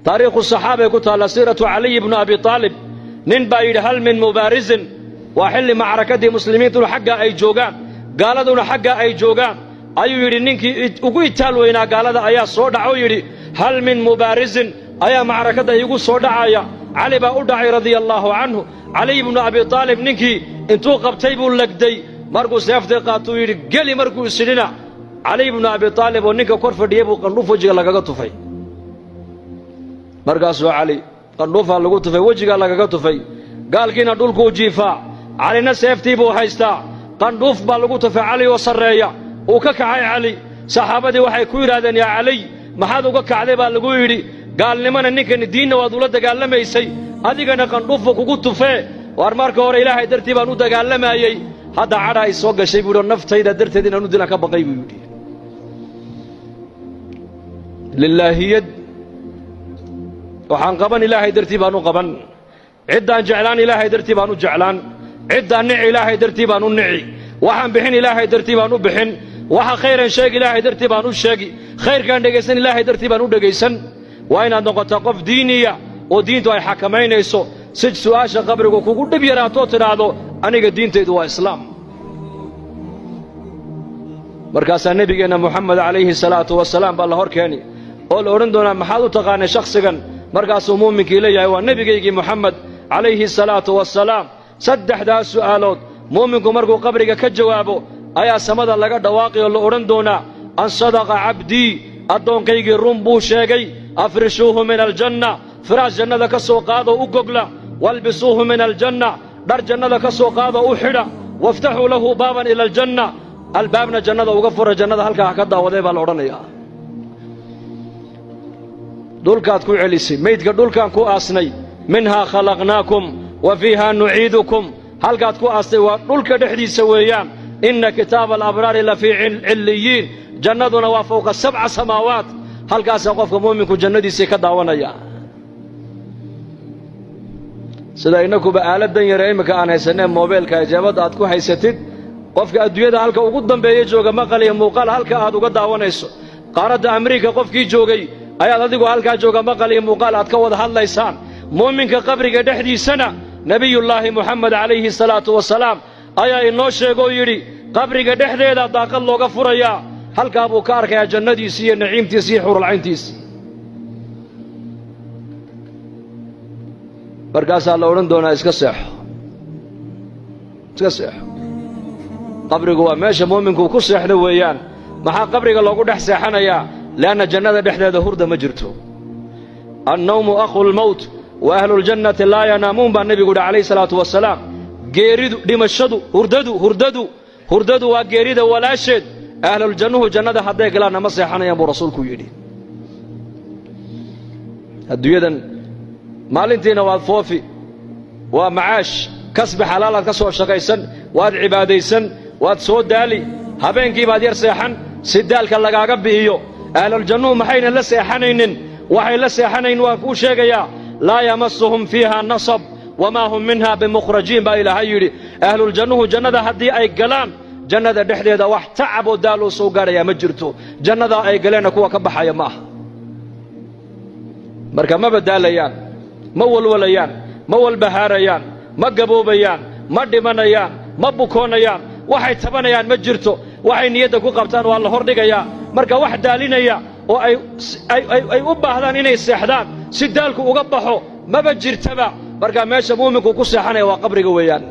Taariikhu saxaabay ku taalla, siiratu Caliy ibnu Abi Aalib. Nin baa yidhi: "Hal min mubaarisin?" Waa xilli macrakadii muslimiintuna xagga ay joogaan, gaaladuna xagga ay joogaan. Ayuu yidhi, ninkii ugu itaal weynaa gaalada ayaa soo dhacoo yidhi: "Hal min mubaarisin?" Ayaa macrakadda iigu soo dhacaya. Cali baa u dhacay, radia allaahu canhu. Caliy ibnu Abi Aalib ninkii intuu qabtay buu legday. Markuu seeftii qaatuu yidhi: "Geli." Markuu isidhina, Caliy ibnu Abi Aalib oo ninka kor fadhiyey buu qandhuuf wejiga lagaga tufay. Markaasuu Cali qandhuufaa lagu tufay, wejigaa lagaga tufay. Gaalkiina dhulkuu jiifaa, Calina seeftii buu haystaa. Qandhuuf baa lagu tufay Cali oo sarreeya. Uu ka kacay Cali. Saxaabadii waxay ku yidhahdeen: "Yaa Caliy, maxaad uga kacday?" baa lagu yidhi. Gaalnimana ninkani diinna waad ula dagaalamaysay, adigana qandhuufu kugu tufee. "Waar, marka hore Ilaahay dartii baan u dagaalamayey. Hadda cadha ay soo gashay," buu yidhi, "naftayda darteed inaan u dilaan ka baqay," buu yidhi. Lilaahiyad waxaan qaban, Ilaahay dartii baan u qaban. Ciddaan jeclaan, Ilaahay dartii baan u jeclaan. Ciddaan nici, Ilaahay dartii baan u nici. Waxaan bixin, Ilaahay dartii baan u bixin. Waxa khayran sheegi, Ilaahay dartii baan u sheegi. Khayrkaan dhegaysan, Ilaahay dartii baan u dhegaysan. Waa inaad noqotaa qof diiniya oo diintu ay xakamaynayso, si su'aasha qabrigu kugu dhib yaraatoo tidhaahdo: "Aniga diintaydu waa Islaam." Markaasaa Nebigeenna Moxamed calayhi salaatu wasalaam baa la hor keeni oo la odhan doonaa: "Maxaad u taqaanay shakhsigan?" Markaasuu muuminkii leeyahay: "Waa nebigaygii Moxamed calayhi salaatu wasalaam." Saddexdaas su'aalood muuminku markuu qabriga ka jawaabo ayaa samada laga dhawaaqi oo la odhan doonaa: "An sadaqa cabdii, addoonkaygii run buu sheegay. Afrishuuhu min aljanna, firaash jannada ka soo qaadoo u gogla. Walbisuuhu min aljanna, dhar jannada ka soo qaadoo u xidha. Waftaxuu lahu baaban ila aljanna, albaabna jannada uga fura, jannada halkaa ha ka daawaday," baa la odhanayaa. Dhulkaad ku celisay meydka, dhulkaan ku aasnay. Minhaa khalaqnaakum wa fiihaa nuciidukum. Halkaad ku aastay waa dhulka dhexdiisa weeyaan. Inna kitaaba alabraari la fii cilliyiin. Jannaduna waa fowqa sabca samaawaat. Halkaasaa qofka muuminku jannadiisii ka daawanaya. Sida innakuba aaladan yare imminka aan haysanee moobeelka jeebadda aad ku haysatid, qofka adduunyada halka ugu dambeeya jooga maqal iyo muuqaal halka aad uga daawanayso. Qaaradda Amriika qofkii joogay ayaad adigu halkaa jooga maqal iyo muuqaal aad ka wada hadlaysaan. Muuminka qabriga dhexdiisana Nebiyullaahi Moxamed calayhi salaatu wasalaam ayaa inoo sheegoo yidhi: qabriga dhexdeeda daaqad looga furayaa, halkaa buu ka arkayaa jannadiisii iyo naciimtiisi iyo xuuralcayntiisii. Markaasaa la odhan doonaa: "Iska seexo, iska seexo." Qabrigu waa meesha muuminku ku seexdo weeyaan. Maxaa qabriga loogu dhex seexanayaa? Li'anna jannada dhexdeeda hurda ma jirto. "Annawmu akhu lmowt wa ahluljannati laa yanaamuun," baa nebigu yidhi calayhi salaatu wasalaam. Geeridu, dhimashadu, hurdadu hurdadu hurdadu waa geerida walaasheed. Ahluljannuhu jannada hadday galaanna ma seexanayaan, buu rasuulku yidhi. Adduunyadan maalintiina waad foofi, waa macaash, kasbi xalaalaad ka soo shaqaysan, waad cibaadaysan, waad soo daali, habeenkii baad yar seexan si daalka lagaaga bi'iyo. Ahluljannuhu maxaynan la seexanaynin? Waxay la seexanayn waan kuu sheegayaa. Laa yamasuhum fiiha nasab wamaa hum minha bimukhrajiin, baa Ilaahay yidhi. Ahluljannuhu jannada haddii ay galaan, jannada dhexdeeda wax tacab oo daaloo soo gaadhayaa ma jirto. Jannadaa ay galeenna kuwa ka baxaya ma aha. Marka ma badaalayaan, ma walwalayaan, ma walbahaarayaan, ma gaboobayaan, ma dhimanayaan, ma bukoonayaan. Waxay tabanayaan ma jirto. Waxay niyadda ku qabtaan waa la hordhigayaa. Marka wax daalinaya oo ay u baahdaan inay seexdaan si daalku uga baxo maba jirtaba. Marka meesha muuminku ku seexanaya waa qabriga weeyaan.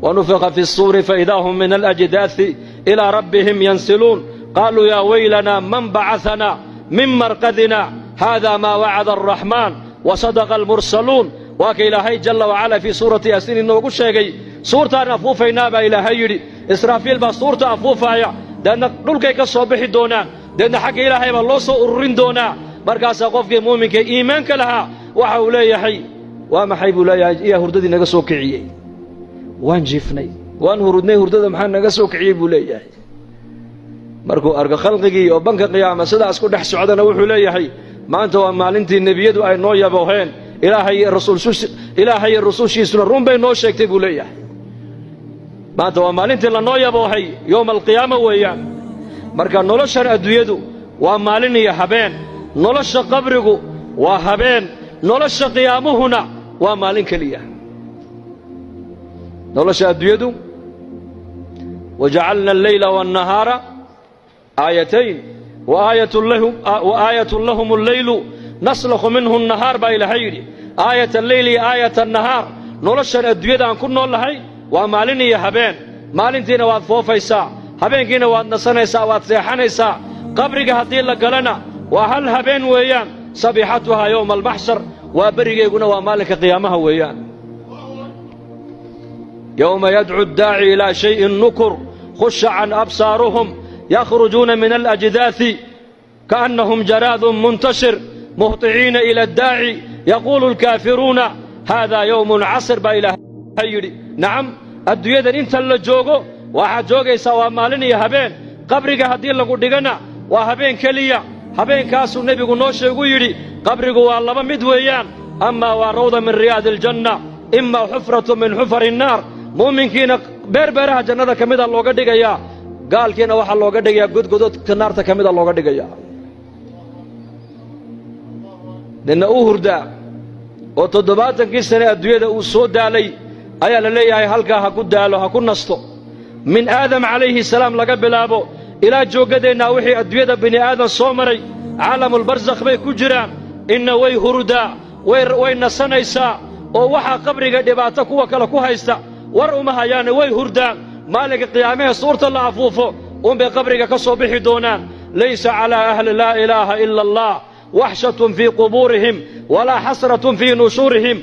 Wanufiqa fi الsuuri faidaa hum min alأjdaai ilىa rabbihim yansiluun. Qaaluu yaa waylanaa man bacaثana min marqadina hada maa wacada الraxmaan wasadaqa almursaluun. Waa ka Ilaahay jalla wacala fii suurati Yaasiin inoogu sheegay. Suurtaan afuufaynaa, baa Ilaahay yidhi. Israafiil baa suurta afuufaaya. Deedna dhulkay ka soo bixi doonaan, deedna xagga Ilaahay baa loo soo ururin doonaa. Markaasaa qofkii muuminka iimaanka lahaa waxa uu leeyahay: "Waa maxay?" buu leeyahay. "Iyaa hurdadii naga soo kiciyey? Waan jiifnay, waan hurudnay, hurdada maxaa naga soo kiciyey?" buu leeyahay. Markuu arko khalqigii oo banka qiyaama sidaas ku dhex socdana, wuxuu leeyahay: "Maanta waa maalintii nebiyadu ay noo yabooheen. Ilaahay iyo rusushiisuna run bay noo sheegtay," buu leeyahay. Maanta waa maalintii lanoo yaboohay, yowma alqiyaama weeyaan. Marka noloshan adduunyadu waa maalin iyo habeen. Nolosha qabrigu Waa habeen, nolosha qiyaamuhuna waa maalin keliya. Nolosha adduunyadu, wajacalna alleyla waannahaara aayatayn wa aayatun lahum alleylu naslakhu minhu annahaar, baa Ilaahay yidhi. Aayat alleyli iyo aayat annahaar. Noloshan adduunyada aan ku nool nahay waa maalin iyo habeen. Maalintiina waad foofaysaa, habeenkiina waad nasanaysaa, waad seexanaysaa. Qabriga haddii la galana waa hal habeen weeyaan. Sabiixatuhaa yowma almaxshar, waa berigeyguna waa maalinka qiyaamaha weeyaan. Yowma yadcu addaaci ilaa shayin nukur, khusha can absaaruhum, yakhrujuuna min alajdaasi kaannahum jaraadun muntashir, muhطiciina ila addaaci, yaquulu alkaafiruuna haadaa yowmun casir, baa Ilaahay yidhi. Nacam, adduunyadan inta la joogo waxaad joogaysaa waa maalin iyo habeen. Qabriga haddii lagu dhigana waa habeen keliya. Habeenkaasuu nebigu noo sheegu yidhi, qabrigu waa laba mid weeyaan: amaa waa rawda min riyaadi aljanna, imaa xufratu min xufari innaar. Muuminkiina beer beeraha jannada ka mida looga dhigayaa, gaalkiina waxaa looga dhigayaa godgododka naarta ka mida looga dhigayaa. Ninna uu hurdaa oo 70kii sane adduunyada uu soo daalay ayaa la leeyahay halkaa ha ku daalo, ha ku nasto. Min Aadam calayhi salaam laga bilaabo ilaa jooggadeennaa, wixii adduunyada bini aadam soo maray caalamulbarsakh bay ku jiraan. Inna way hurdaa, way nasanaysaa, oo waxaa qabriga dhibaato kuwa kale ku haysta war uma hayaane, way hurdaan. Maalinka qiyaamahee suurta la afuufo unbay qabriga ka soo bixi doonaan. Laysa calaa ahli laa ilaaha ila Allah waxshatun fii qubuurihim walaa xasratun fii nushuurihim,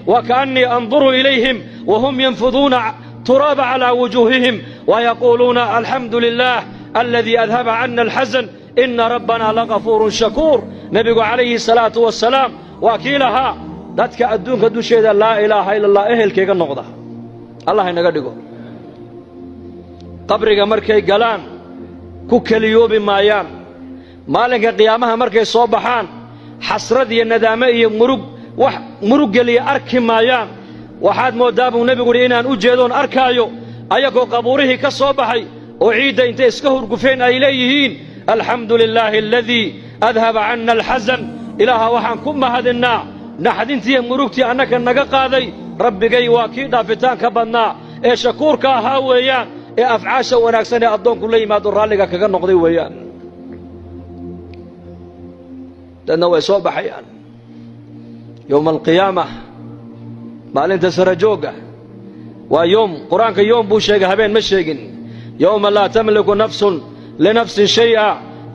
waka'annii anduru ilayhim wahum yanfuduuna turaaba calaa wujuuhihim wayaquuluuna alxamdu lilah aladii adhaba cana alxasan, ina rabbana lagafuurun shakuur. Nebigu calayhi salaatu wasalaam waa kii lahaa, dadka adduunka dusheeda laa ilaaha ila Allah ehelkayga noqda, Allah inaga dhigo, qabriga markay galaan ku keliyoobi maayaan. Maalinka qiyaamaha markay soo baxaan xasrad iyo nadaame iyo murug, wax murug geliya arki maayaan. Waxaad mooddaa, buu nebigu yidhi, inaan u jeedoon arkaayo ayagoo qabuurihii ka soo baxay oo ciidda intay iska hurgufeen ay leeyihiin: alxamdu lilaahi aladii adhaba canna alxasan. Ilaaha waxaan ku mahadinnaa naxdintiiyo murugtii annaka naga qaaday. Rabbigay waa kii dhaafitaanka badnaa ee shakuurka ahaa weeyaan, ee afcaasha wanaagsan ee addoonku la yimaado raalliga kaga noqday weeyaan. Dadna way soo baxayaan yowma alqiyaama, maalinta sarajoogga. Waa yoom, Qur-aanka yoom buu sheegay, habeen ma sheegin. Yowma laa tamliku nafsun linafsin shay'a,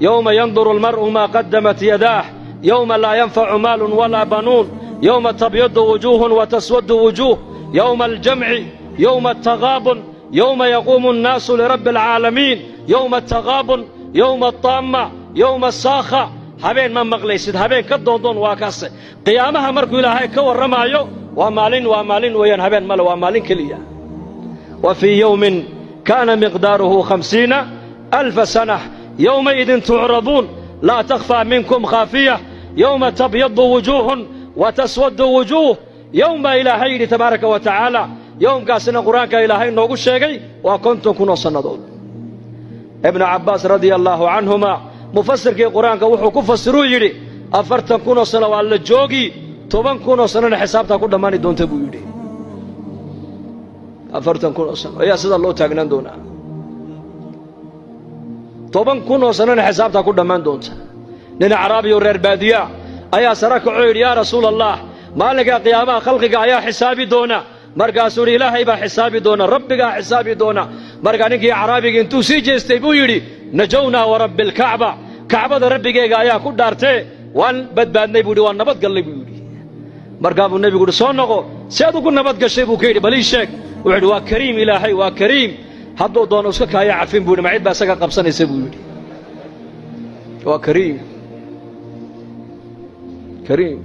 yowma yanduru almar'u maa qaddamat yadaah, yowma laa yanfacu maalun walaa banuun, yowma tabyadu wujuuhun wa taswaddu wujuuh, yowma aljamci, yowma altagaabun, yowma yaquumu annaasu lirabbi alcaalamiin, yowma altagaabun, yowma altaamma, yowma asaakha. Habeen ma maqlaysid, habeen ka doondoon waa kaase. Qiyaamaha markuu Ilaahay ka warramaayo waa maalin, waa maalin weeyaan, habeen male, waa maalin keliya. Wa fii yowmin kaana miqdaaruhu 50,000 sanah, yowmaidin tucraduun laa takhfaa minkum khaafiya, yowma tabyadu wujuuhun wa taswaddu wujuuh. Yowm baa Ilaahay yidhi tabaaraka wa tacaala. Yowmkaasina Qur-aanka Ilaahay noogu sheegay waa 50,000 oo sannadood. Ibnu Cabbaas radia allaahu canhuma, mufasirkii Qur-aanka, wuxuu ku fasiruu yidhi, 40,000 oo sano waa la joogi, 10,000 oo sannona xisaabtaa ku dhammaani doonta, buu yidhi. 40,000 oo sano ayaa sidaa loo taagnaan doonaa, 10,000 oo sannona xisaabtaa ku dhammaan doonta. Nin acraabiyo reer baadiyaa ayaa sara kacoo yidhi: yaa Rasuul Allah, maalinka qiyaamaha khalqiga ayaa xisaabi doona? Markaasuu yidhi: Ilaahay baa xisaabi doona, Rabbigaa xisaabi doona. Markaa ninkii acraabiga intuu sii jeestay buu yidhi: najownaa wa rabbi alkacba, Kacbada Rabbigayga ayaa ku dhaartee, waan badbaadnay, buu yidhi, waan nabadgallay, buu yidhi. Markaa buu nebigu yidhi: soo noqo, si aad ugu nabad gashay, buu ka yidhi, bal ii sheeg. Wuxuu yidhi: waa kariim Ilaahay, waa kariim, hadduu doono iska kaaya cafin, buu yidhi, ma cid baa isaga qabsanaysa, buu yidhi. Waa kariim, kariim.